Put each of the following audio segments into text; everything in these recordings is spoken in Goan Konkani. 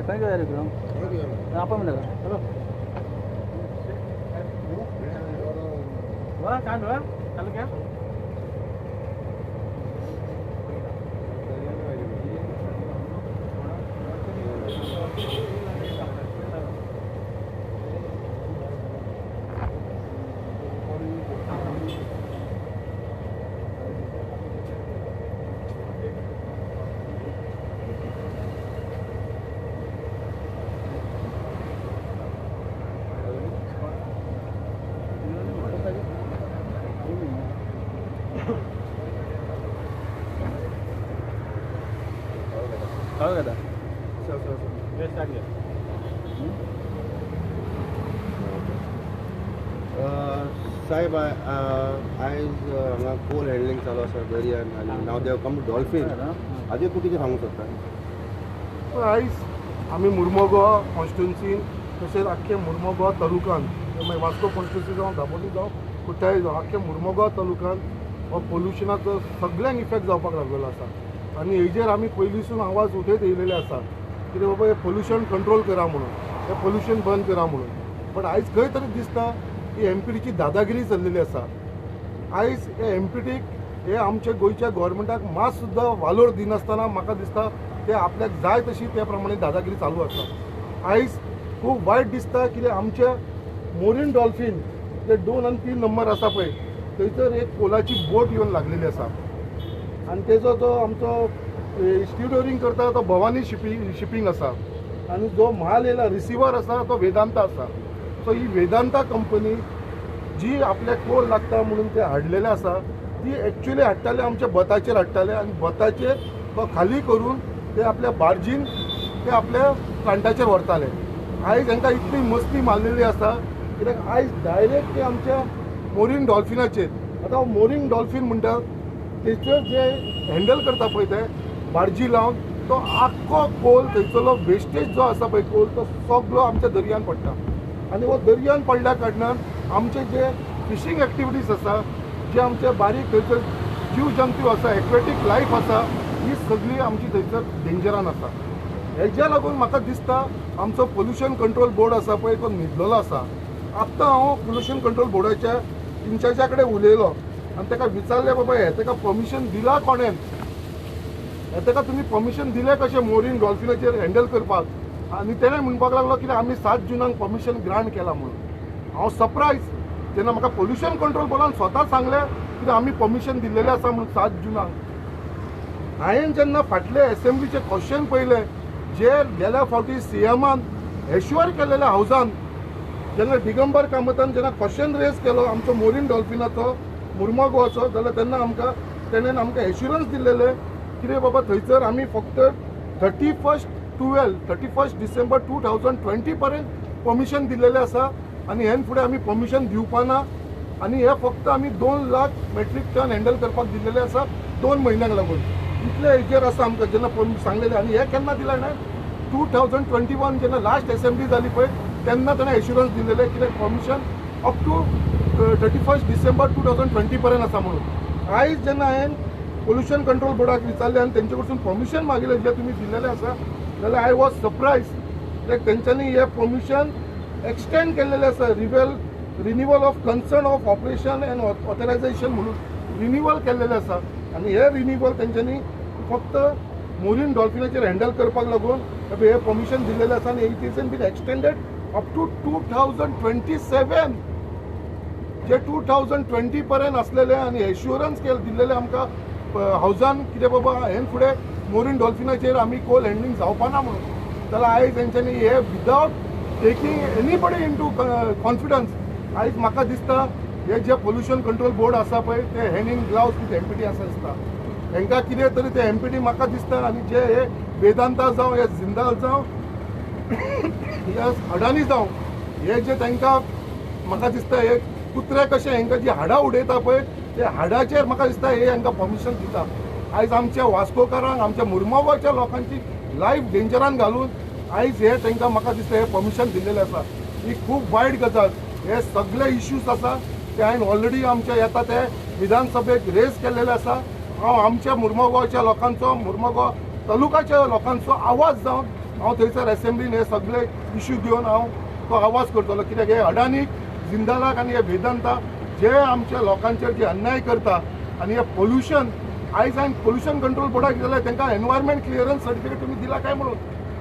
खंय गेला रे तूं? आपण म्हणलं हॅलो वा चालू आहे चालू क्या साहेब, आयज हांगा कोल हँडलिंग चालू आसा दर्यान आनी now they have come to dolphin. हाजेर तूं कितें सांगूंक शकता? आयज आमी मुर्मोगोवा कॉन्स्टिट्युन्सीन तशेंच आख्खे मुर्मोगोवा तालुक्यान, मागीर वास्को कॉन्स्टिट्युन्सी जावं, दाबोली जावं, कुठ्ठाळी जावं, आख्खे मुर्मोगोवा तालुक्यान हो पोल्युशनाचो सगळ्यांक इफेक्ट जावपाक लागलेलो आसा. आनी हेजेर आमी पयलींसून आवाज उठयत येयलेले आसा कितें बाबा हें पोल्युशन कंट्रोल करा म्हणून, हें पोल्युशन बंद करा म्हणून. बट आयज खंय तरी दिसता की एम पी टीची दादागिरी चल्लेली आसा. आयज हे एम पी टीक हे आमच्या गोंयच्या गोवोरमेंटाक मात सुद्दां वालोर दिनासतना म्हाका दिसता ते आपल्याक जाय तशी त्या प्रमाणे दादागिरी चालू आसा. आयज खूब वायट दिसता कितें आमच्या मोरीन डॉल्फीन जे 2 आनी 3 नंबर आसा पळय थंयसर एक कोलाची बोट येवन लागलेली आसा आनी तेजो जो आमचो स्टिवडोरींग करता तो भवानी शिपींग आसा आनी जो म्हाल येयला रिसिवर आसा तो वेदांता आसा. सो ही वेदांता कंपनी जी आपल्याक कोल लागता म्हणून ते हाडलेले आसा ती एक्चुअली हाडटाले आमच्या बताचेर हाडटाले आनी बताचेर तो खाली करून ते आपल्या बार्जीन ते आपल्या प्लांटाचेर व्हरताले. आयज हांकां इतली मस्ती मारलेली आसा कित्याक आयज डायरेक्ट ते आमच्या मोरीन डॉल्फिनाचेर, आतां मोरीन डॉल्फीन म्हणटा तेचेर जे हँडल करता पळय ते बार्जी लावन तो आख्खो कोल थंयसरलो वेस्टेज जो आसा पळय कोल तो सगळो आमच्या दर्यान पडटा. आनी हो दर्यान पडल्या कारणान आमचे जे फिशींग एक्टिविटीज आसा, जे आमचे बारीक थंयसर जीव जंतू आसा, एक्वेटीक लायफ आसा, ही सगळी आमची थंयसर डेंजरान आसा. हेज्या लागून म्हाका दिसता आमचो पोल्युशन कंट्रोल बोर्ड आसा पळय तो न्हिदलेलो आसा. आत्तां हांव पोल्युशन कंट्रोल बोर्डाच्या इन्चार्जा कडेन उलयलो आनी ताका विचारलें बाबा हें ताका परमिशन दिलां कोणेन, हें ताका तुमी परमिशन दिलें कशें मोरीन डॉल्फिनाचेर हँडल करपाक? आनी तेणें म्हणपाक लागलो कितें आमी 7 जुनाक परमिशन ग्रांट केलां म्हणून. हांव सरप्रायज जेन्ना म्हाका पोल्युशन कंट्रोल बोर्डान स्वता सांगलें कितें आमी परमिशन दिल्लेलें आसा म्हणून 7 जुनाक. हांवें जेन्ना फाटले एसेंब्लीचे क्वेश्चन पळयले जे गेल्या फावटी सी एमान एश्युअर केलेले हावजान, जेन्ना दिगंबर कामतान जेन्ना क्वेश्चन रेज केलो आमचो मोरीन डॉल्फिनाचो मुर्मोगोवाचो, जाल्यार तेन्ना आमकां तेणेन आमकां एश्युरन्स दिल्लेले कितें बाबा थंयसर आमी फक्त 31 डिसेंबर 2020 पर्यंत परमिशन दिल्लेलें आसा आनी हेन फुडें आमी परमिशन दिवपाना आनी हे फक्त आमी 2 लाख मेट्रीक टन हँडल करपाक दिल्लेलें आसा 2 म्हयन्यांक लागून. इतले हेजेर आसा आमकां जेन्ना सांगलेलें. आनी हे केन्ना दिलें जाणा, 2021 जेन्ना लास्ट एसेंब्ली जाली पळय तेन्ना ताणें एश्युरन्स दिल्लेलें कितें परमिशन अप टू 31 डिसेंबर 2020 पर्यंत आसा म्हणून. आयज जेन्ना हांवें पोल्युशन कंट्रोल बोर्डाक विचारलें आनी तेंचे कडसून परमिशन मागिल्लें जें तुमी दिल्लेलें आसा, जाल्यार I was surprise कित्याक तेंच्यांनी हें परमिशन एक्सटेंड केल्लेलें आसा, renewal of concern of operation and authorisation म्हणून रिन्युअल केल्लेलें आसा. आनी हें रिन्युअल तेंच्यांनी फक्त मोरीन डॉल्फिनाचेर हँडल करपाक लागून हें परमिशन दिल्लेलें आसा आनी it is been extended up to 2027 जे 2020 पर्यंत आसलेले आनी एश्युरन्स दिल्लेले आमकां हावजान कितें बाबा हेन फुडें मोरीन डॉल्फिनाचेर आमी कोल हँडलिंग जावपाना म्हणून. जाल्यार आयज तेंच्यांनी हे without taking anybody into confidence आयज म्हाका दिसता हे जे पोल्युशन कंट्रोल बोर्ड आसा पळय ते hand in gloves with M P T आसा दिसता हेंकां कितें तरी ते एम पी टी म्हाका दिसता. आनी जे हे वेदांता जावं, हे जिंदाल जावं, हे अडानी जावं, हे जे तांकां म्हाका दिसता हे कुत्रे कशे हेंकां जी हाडां उडयता पळय ते हाडाचेर म्हाका दिसता हे हांकां परमिशन दिता. आयज आमच्या वास्कोकारांक, आमच्या मुर्मोगांवच्या लोकांची लायफ डेंजरान घालून आयज हे तांकां म्हाका दिसता हे परमिशन दिल्लेलें आसा. ही खूब वायट गजाल. हे सगळे इश्यूज आसा ते हांवें ऑलरेडी आमच्या येता ते विधानसभेक रेज केल्लेले आसा. हांव आमच्या मुर्मोगांवच्या लोकांचो, मुर्मोगांव तालुकाच्या लोकांचो आवाज जावन हांव थंयसर एसेंब्लीन हे सगळे इश्यू घेवन हांव तो आवाज करतलो. कित्याक हे अडानीक, जिंदालाक आनी हे वेदांता जे आमच्या लोकांचेर जे अन्याय करता आनी हे पोल्युशन, आयज हांवें पोल्युशन कंट्रोल बोर्डाक जाल्यार तांकां एनवायरमेंट क्लियरन्स सर्टिफिकेट तुमी दिला काय म्हणून,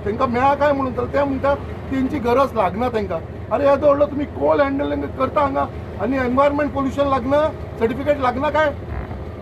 तांकां मेळ्ळा काय म्हणून, जाल्यार ते म्हणटा तेंची गरज लागना तांकां. अरे येदो व्हडलो तुमी कोल हँडलिंग करता हांगा आनी एनवायरमेंट पोल्युशन लागना, सर्टिफिकेट लागना काय?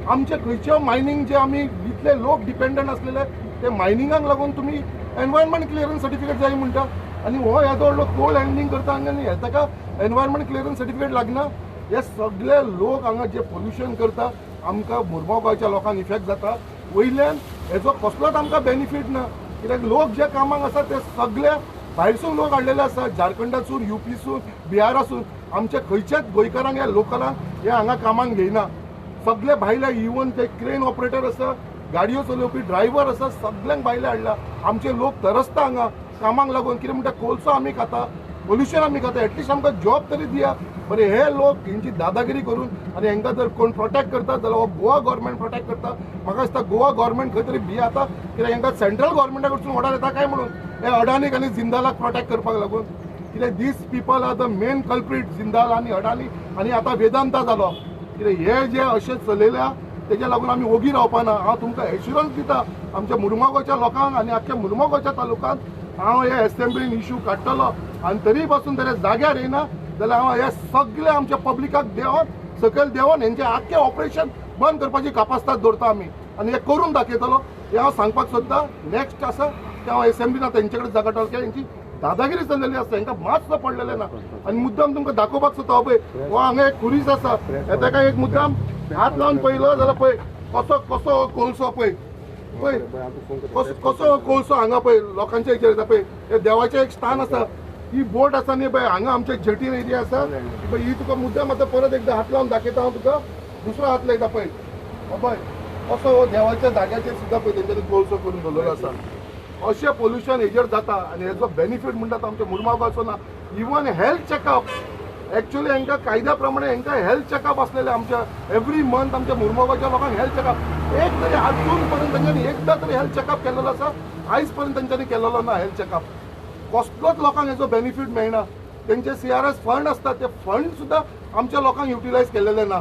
आमचे खंयच्यो मायनींग जे आमी इतले लोक डिपेंडंट आसलेले ते मायनिंगाक लागून तुमी एनवायरमेंट क्लियरन्स सर्टिफिकेट जाय म्हणटा आनी हो येदो व्हडलो कोल हँडलिंग करता हांगा आनी ताका एनवायरमेंट क्लियरन्स सर्टिफिकेट लागना. हे सगळे लोक हांगा जे पोल्युशन करता आमकां मुरगांव लोकांक इफेक्ट जाता. वयल्यान हेजो कसलोच आमकां बेनिफीट ना, कित्याक लोक जे कामाक आसा ते सगळे भायरसून लोक हाडलेले आसा, झारखंडासून, युपीसून, बिहारासून. आमच्या खंयच्याच गोंयकारांक ह्या लोकलांक हे हांगा कामाक घेयना. सगळे भायले, इवन ते क्रेन ऑपरेटर आसा, गाडयो चलोवपी ड्रायव्हर आसा, सगळ्यांक भायले हाडला. आमचे लोक तरसता हांगा कामाक लागून. कितें म्हणटा, कोळसो आमी खाता, पोल्युशन आमी खाता, एटलिस्ट आमकां जॉब तरी दिया. बरें, हे लोक हेंची दादागिरी करून आनी हेंकां जर कोण प्रोटेक्ट करता जाल्यार हो गोवा गव्हर्मेंट प्रोटेक्ट करता. म्हाका दिसता गोवा गव्हर्मेंट खंय तरी भियेता, कित्याक हेंकां सेंट्रल गव्हर्मेंटा कडसून ऑर्डर येता काय म्हणून हे अडानीक आनी जिंदालाक प्रोटेक्ट करपाक लागून. कित्याक these people are the main culprit, Jindal आनी अडानी आनी आतां वेदांता जालो. कित्याक हे जे अशें चलयल्या तेज्या लागून आमी ओगी रावपाना. हांव तुमकां एश्युरन्स दिता, आमच्या मुरमागांवच्या लोकांक आनी आख्ख्या मुरमागांवच्या तालुक्यांत हांव हे एसेंब्लीन इश्यू काडटलो आनी तरी पासून जर जाग्यार येयना जाल्यार हांव हे सगळे आमच्या पब्लिकाक देंवन, सकयल देंवन हेंचें आख्खें ऑपरेशन बंद करपाची कापास्ताद दवरता आमी आनी हें करून दाखयतलो. हें हांव सांगपाक सोदता. नेक्स्ट आसा तें हांव एसेंब्लीन आतां हेंचे कडेन झगडटलो, कित्याक हेंची दादागिरी चल्लेली आसा, हेंकां मात सुद्दां पडलेलें ना. आनी मुद्दाम तुमकां दाखोवपाक सोदता, पळय हो हांगा एक खुरीस आसा, ताका एक मुद्दाम हात लावन पळयलो जाल्यार पळय कसो कसो कोळसो, पळय पळय कसो कोळसो हांगा पळय लोकांच्या हेचेर येता. पळय हे देवाचें एक स्थान आसा, ही बोट आसा न्ही पळय हांगा आमच्या जेटीन एरिया आसा. पळय ही तुका मुद्दाम आतां परत एकदां हात लावन दाखयता हांव तुका, दुसरो हात लायता पळय, पळय असो हो देवाच्या जाग्याचेर सुद्दां पळय तेंच्यांनी कोळसो करून दवरलेलो आसा. अशें पोल्युशन हेजेर जाता आनी हेजो बेनिफीट म्हणटा तो आमच्या मुरमागांवचो ना. इवन हेल्थ चॅकअप एक्चुअली हेंकां कायद्या प्रमाणे हेंकां हेल्थ चॅकअप आसलेलें आमच्या एवरी मंथ आमच्या मुरमागांवच्या लोकांक हेल्थ चॅकअप एक तरी आजून पर्यंत तेंच्यांनी एकदां तरी हेल्थ चॅकअप केलेलो आसा, आयज पर्यंत तेंच्यांनी केलेलो ना हेल्थ चॅकअप. कसलोच लोकांक हेजो बेनिफीट मेळना. तेंचे CRS fund आसता, ते फंड सुद्दां आमच्या लोकांक युटिलायज केलेले ना.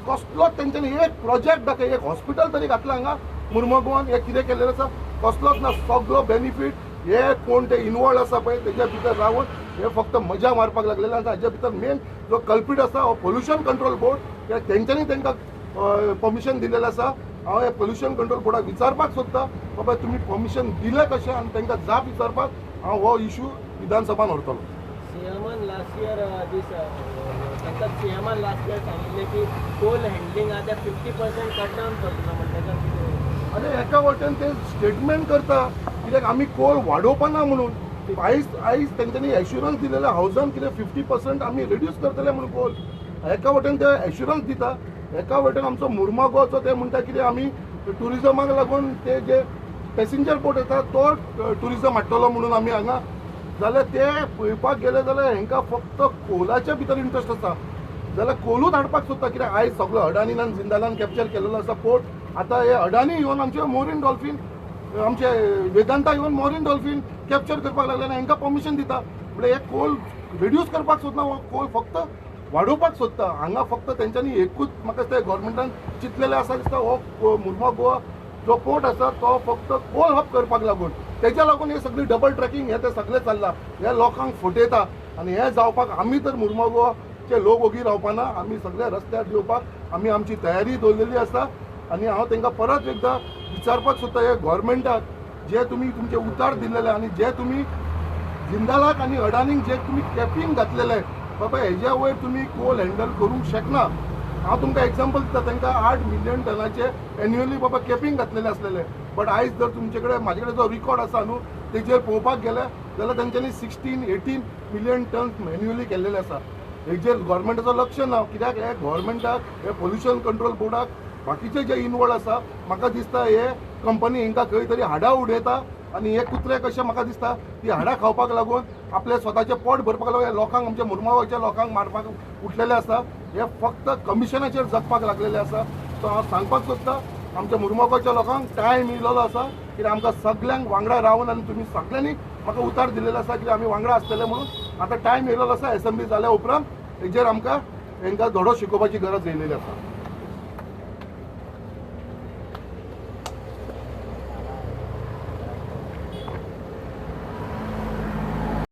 कसलोच तेंच्यांनी एक प्रोजेक्ट दाखय, एक हॉस्पिटल तरी घातलां हांगा मुरमागांवान, हें कितें केलेलें आसा कसलोच ना. सगळो बेनिफीट हे कोण ते इनवॉल्व आसा पळय तेज्या भितर रावन हे फक्त मजा मारपाक लागलेले आसा. हाज्या भितर मेन जो कल्पीट आसा हो पोल्युशन कंट्रोल बोर्ड, कित्याक तेंच्यांनी तांकां परमिशन दिलेलें आसा. हांव हे पोल्युशन कंट्रोल बोर्डाक विचारपाक सोदता, बाबा तुमी परमिशन दिलें कशें, आनी तांकां जाप विचारपाक हांव हो इशू विधानसभान व्हरतलो. सीएमान लास्ट इयर तांकां सीएमान लास्ट इयर सांगिल्लें की कोल हँडलिंग आतां 50% कट डावन करतलो म्हणटा. अरे एका वटेन ते स्टेटमेंट करता कित्याक आमी कोल वाडोवपाना म्हणून, आयज आयज तेंच्यांनी एश्युरन्स दिलेलें हावजान कितें 50% आमी रिड्यूस करतले म्हणून कोल. एका वटेन ते एश्युरन्स दिता, एका वटेन आमचो मुरमागांवचो ते म्हणटा कितें आमी ट्युरिजमाक लागून ते जे पॅसेंजर बोट येता तो ट्युरिजम हाडटलो म्हणून आमी हांगा. जाल्यार ते पळोवपाक गेले जाल्यार हेंकां फक्त कोलाच्या भितर इंट्रस्ट आसा, जाल्यार कोलूच हाडपाक सोदता. कित्याक आयज सगळो अडानीन जिंदालान कॅप्चर केलेलो आसा पोर्ट. आतां हे अडानी येवन आमचे मोरीन डॉल्फीन, आमचे वेदांता येवन मोरीन डॉल्फीन कॅप्चर करपाक लागले आनी हेंकां परमिशन दिता. म्हणल्यार हे कोल रिड्यूस करपाक सोदना, हो कोल फक्त वाडोवपाक सोदता. हांगा फक्त तेंच्यांनी एकूच म्हाका दिसता गव्हर्मेंटान चिंतलेलें आसा दिसता, हो मुरमागांव गोवा जो पोर्ट आसा तो फक्त कोल हब करपाक लागून, तेज्या लागून हे सगळी डबल ट्रॅकिंग हे ते सगळें चल्लां, हे लोकांक फटयता. आनी हें जावपाक आमी तर मुरमागांवचे लोक ओगी रावपाना, आमी सगळे रस्त्यार येवपाक आमी आमची तयारी दवरलेली आसा. आनी हांव तांकां परत एकदां विचारपाक सोदता, हे गव्हर्मेंटाक जे तुमी तुमचे उतार दिलेले आनी जे तुमी जिंदालाक आनी अडानीक जे तुमी कॅपिंग घातलेले, बाबा हेज्या वयर तुमी कोल हँडल करूंक शकना. हांव तुमकां एग्जाम्पल दिता, तांकां 8 मिलियन टनाचे एन्युअली बाबा कॅपिंग घातलेले आसलेले, बट आयज जर तुमचे कडेन म्हाजे कडेन जो रिकॉर्ड आसा न्हू तेजेर पळोवपाक गेले जाल्यार तेंच्यांनी 16-18 मिलियन टन एन्युअली केल्लेले आसा. हेजेर गव्हर्मेंटाचो लक्ष ना, कित्याक हे गव्हर्मेंटाक हे पोल्युशन कंट्रोल बोर्डाक बाकीचे जे इनवॉल्व आसा म्हाका दिसता हे कंपनी हेंकां खंय तरी हाडां उडयता आनी हे कुत्रे कशे म्हाका दिसता ती हाडां खावपाक लागून आपल्या स्वताचें पोट भरपाक लागून लोकांक, आमच्या मुरमागांवच्या लोकांक मारपाक उठलेले आसा. हे फक्त कमिशनाचेर जगपाक लागलेले आसा. सो हांव सांगपाक सोदता आमच्या मुरमागांवच्या लोकांक टायम येयलेलो आसा, कित्याक आमकां सगल्यांक वांगडा रावन आनी तुमी सगल्यांनी म्हाका उतार दिलेलो आसा की आमी वांगडा आसतले म्हणून. आतां टायम येयलेलो आसा. एसेंब्ली जाल्या उपरांत हेजेर आमकां हेंकां धडो शिकोवपाची गरज येयलेली आसा.